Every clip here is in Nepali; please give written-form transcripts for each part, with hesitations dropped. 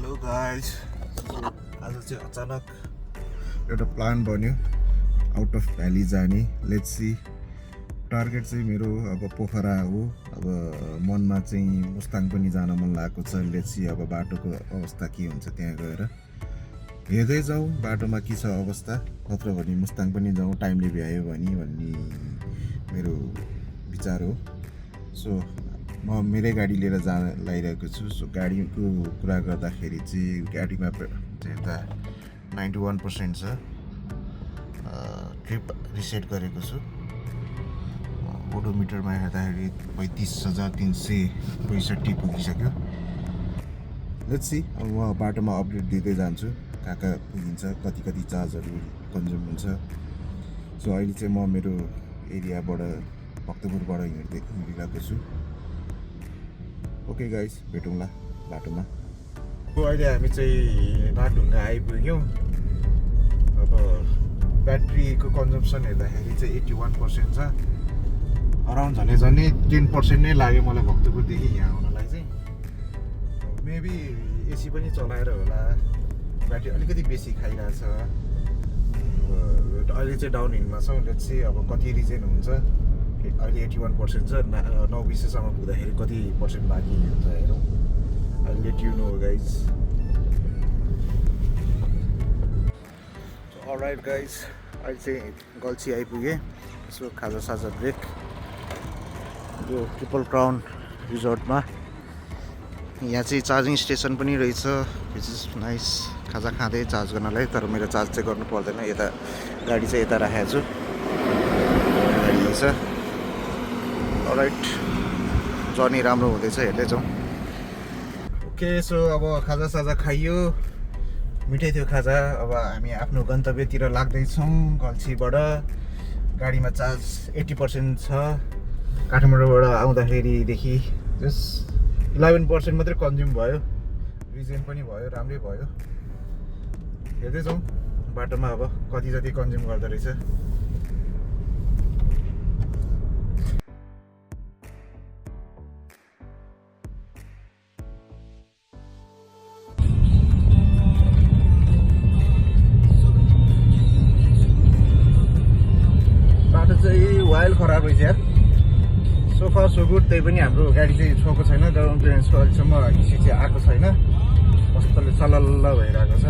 हेलो गाइज, आज चाहिँ अचानक एउटा प्लान बन्यो आउट अफ भ्याली जाने। लेट्स सी, टार्गेट चाहिँ मेरो अब पोखरा हो। अब मनमा चाहिँ मुस्ताङ पनि जान मन लागेको छ। लेट्स सी अब बाटोको अवस्था के हुन्छ, त्यहाँ गएर हेर्दै जाउँ बाटोमा के छ अवस्था। नत्र भने मुस्ताङ पनि जाउँ टाइमले भ्यायो भने भन्ने मेरो विचार हो। सो म मेरै गाडी लिएर जान लागिरहेको छु। सो गाडीको कुरा गर्दाखेरि चाहिँ गाडीमा चाहिँ यता 91% छ। ट्रिप रिसेट गरेको छु। ओडोमिटरमा हेर्दाखेरि 35,365 पुगिसक्यो। लेट्स सी, अब म बाटोमा अपडेट दिँदै जान्छु कहाँ कहाँ पुगिन्छ, कति कति चार्जहरू कन्ज्युम हुन्छ। सो अहिले चाहिँ म मेरो एरियाबाट भक्तपुरबाट हिँडिरहेको छु। ओके गाइस, भेटौँला बाटोमा। अहिले हामी चाहिँ नागढुङ्गा आइपुग्यौँ। अब ब्याट्रीको कन्जम्सन हेर्दाखेरि चाहिँ 81% छ। अराउन्ड झनै 10% नै लाग्यो मलाई भक्तपुरदेखि यहाँ आउनलाई चाहिँ। मेबी एसी पनि चलाएर होला, ब्याट्री अलिकति बेसी खाइरहेछ। अहिले चाहिँ डाउन हिलमा छौँ। लेट्स सी अब कति रिजन हुन्छ। अहिले 81% छ। 9:20सम्म पुग्दाखेरि कति पर्सेन्ट बाँकी हुन्छ हेरौँ। I let you know guys. All right guys, अहिले चाहिँ गल्छी आइपुगेँ। यसो खाजा साजा ब्रेक यो ट्रिपल क्राउन रिजोर्टमा। यहाँ चाहिँ चार्जिङ स्टेसन पनि रहेछ, विच इज नाइस। खाजा खाँदै चार्ज गर्नलाई। तर मेरो चार्ज चाहिँ गर्नु पर्दैन, यता गाडी चाहिँ यता राखेको छु। गाडी छ। अलराइट, जर्नी राम्रो हुँदैछ, हेर्दै जाउँ। ओके, सो अब खाजा साजा खाइयो, मिठै थियो खाजा। अब हामी आफ्नो गन्तव्यतिर लाग्दैछौँ गल्छीबाट। गाडीमा चार्ज 80% छ। काठमाडौँबाट आउँदाखेरिदेखि जस्ट 11% मात्रै कन्ज्युम भयो। रिजन पनि भयो, राम्रै भयो। हेर्दै जाउँ बाटोमा अब कति जति कन्ज्युम गर्दो रहेछ। बाटो चाहिँ वाइल खराब रहेछ यार। So far so good. त्यही पनि हाम्रो गाडी चाहिँ छोएको छैन। ग्राउन्ड क्लियरेन्सको अहिलेसम्म हिस्ट्री चाहिँ आएको छैन। कस्तोले चलल्ल भइरहेको छ।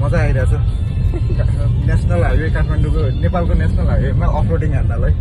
मजा आइरहेछ। नेसनल हाइवे काठमाडौँको, नेपालको नेसनल हाइवेमा अफरोडिङ हान्नलाई।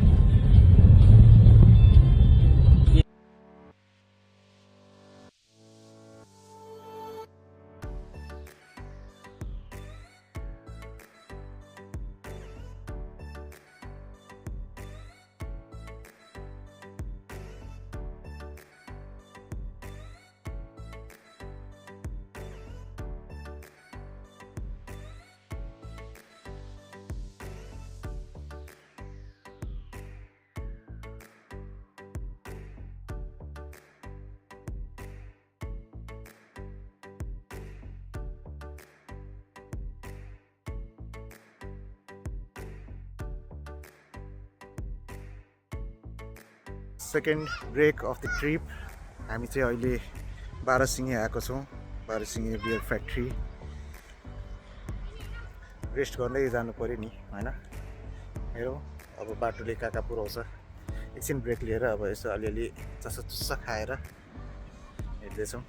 Second break of the trip. हामी चाहिँ अहिले बाह्रसिङे आएको छौँ। बाह्रसिङे बियर फ्याक्ट्री। रेस्ट गर्दै जानु पऱ्यो नि, होइन? हेरौँ अब बाटोले कहाँ कहाँ पुऱ्याउँछ। एकछिन ब्रेक लिएर अब यसो अलिअलि चस्सा खाएर हेर्दैछौँ।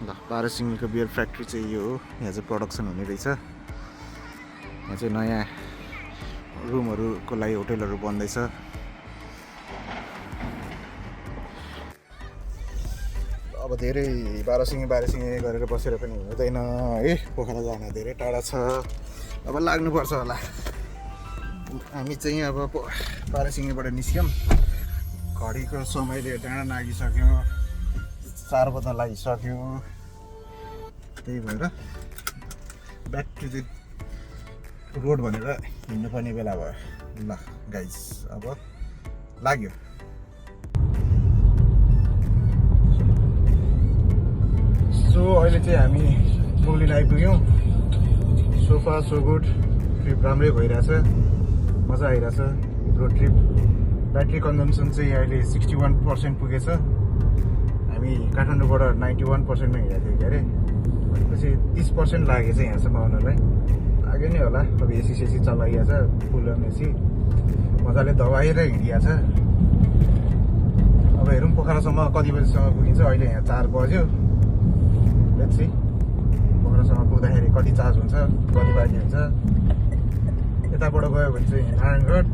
ल, बाह्रसिङेको बियर फ्याक्ट्री चाहिँ यो हो। यहाँ चाहिँ प्रडक्सन हुने रहेछ। यहाँ चाहिँ नयाँ रुमहरूको लागि होटेलहरू बन्दैछ। अब धेरै बाह्रसिङे गरेर बसेर पनि हुँदैन है। पोखरा जान धेरै टाढा छ। अब लाग्नुपर्छ होला। हामी चाहिँ अब बाह्रसिङेबाट निस्क्यौँ। घडीको समयले डाँडा नागिसक्यो, 4 बज्न लागिसक्यो। त्यही भएर ब्याक टु द रोड भनेर हिँड्नुपर्ने बेला भयो। ल गाइज, अब लाग्यो। सो अहिले चाहिँ हामी मुगलिन आइपुग्यौँ। So far so good. Trip राम्रै भइरहेछ, मजा आइरहेछ रोड ट्रिप। ब्याट्री कन्जम्सन चाहिँ अहिले 61% पुगेछ। हामी हामी काठमाडौँबाट 91%मा हिँडेको थियो के अरे, भनेपछि 30% लाग्यो चाहिँ यहाँसम्म आउनलाई। लाग्यो नि होला, अब एसी सेसी चलाइया छ, फुल एसी मजाले दबाएर हिँडिया छ। अब हेरौँ पोखरासम्म कति बजीसम्म पुगिन्छ। अहिले यहाँ 4 बज्यो, लेट्स सी पोखरासम्म पुग्दाखेरि कति चार्ज हुन्छ, कति बाँकी हुन्छ। यताबाट गयो भने चाहिँ नारायणगढ,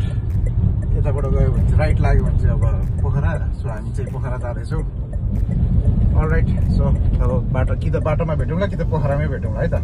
यताबाट गयो भने चाहिँ राइट लाग्यो भने चाहिँ अब पोखरा। सो हामी चाहिँ पोखरा जाँदैछौँ। अलराइट, सो अब बाटो कि त बाटोमा भेटौँला कि त पोखरामै भेटौँला है त।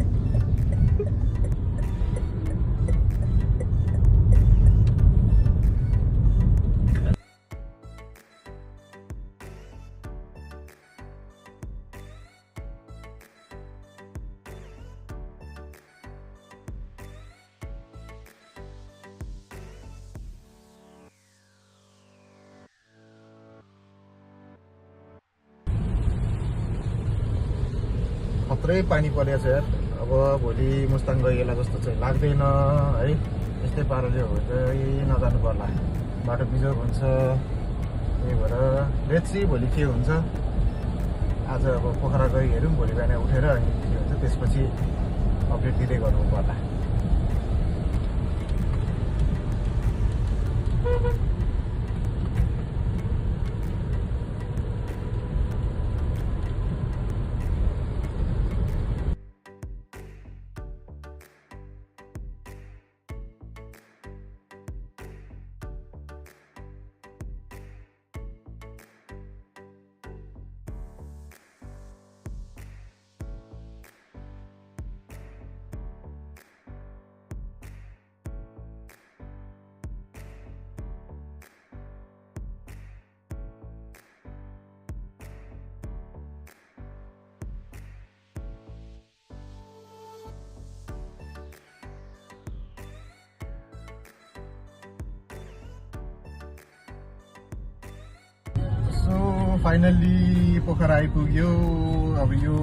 खत्रै पानी परेको छ यार। अब भोलि मुस्ताङ गइएला जस्तो चाहिँ लाग्दैन है। यस्तै पाराले हो चाहिँ नजानु पर्ला, बाटो बिजोग हुन्छ। त्यही भएर लेट्स सी भोलि के हुन्छ। आज अब पोखरा गई हेरौँ, भोलि बिहान उठेर अनि के हुन्छ त्यसपछि अपडेट दिँदै गर्नु पर्ला। सो फाइनल्ली पोखरा आइपुग्यो। अब यो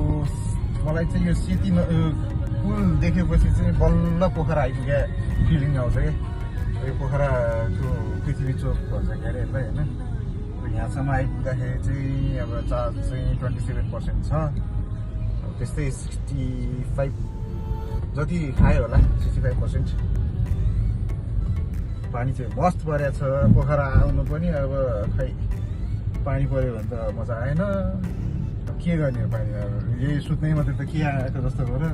मलाई चाहिँ यो सेती पुल देखेपछि चाहिँ बल्ल पोखरा आइपुग्यो फिलिङ आउँछ क्या। यो पोखराको पृथ्वी चोक भन्छ के अरे यसलाई होइन। यहाँसम्म आइपुग्दाखेरि चाहिँ अब चार्ज चाहिँ 27% छ। अब त्यस्तै 65 जति खायो होला, 65%। पानी चाहिँ मस्त परेको छ। पोखरा आउनु पनि अब खै पानी पऱ्यो भने त मजा आएन। के गर्ने पानी, अब यही सुत्नै मात्रै त के आएको जस्तो भयो।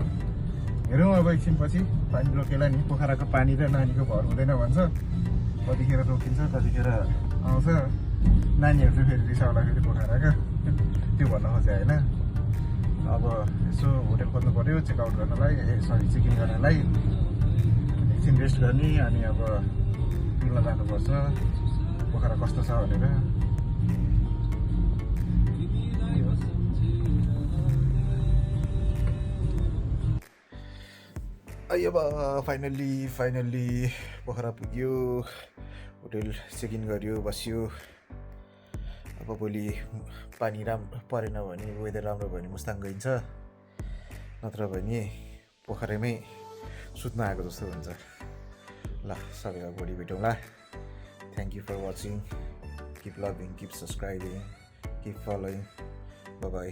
हेरौँ अब एकछिनपछि पानी रोकेला नि। पोखराको पानी र नानीको भर हुँदैन भन्छ, कतिखेर रोकिन्छ कतिखेर आउँछ। नानीहरू चाहिँ फेरि रिसाउला फेरि पोखराको, त्यो भन्न खोजे होइन। अब यसो होटेल खोज्नु पऱ्यो चेकआउट गर्नलाई, चेक इन गर्नलाई। एकछिन रेस्ट गर्ने अनि अब डुल्न जानुपर्छ पोखरा कस्तो छ भनेर। अब फाइनल्ली पोखरा पुग्यो, होटेल चेक इन गर्यो, बस्यो। अब भोलि पानी परेन भने, वेदर राम्रो भयो भने मुस्ताङ गइन्छ, नत्र भने पोखरैमै सुत्न आएको जस्तो हुन्छ। ल सबैलाई भोलि भेटौँला। Thank you for watching. Keep loving, keep subscribing, keep following. Bye by.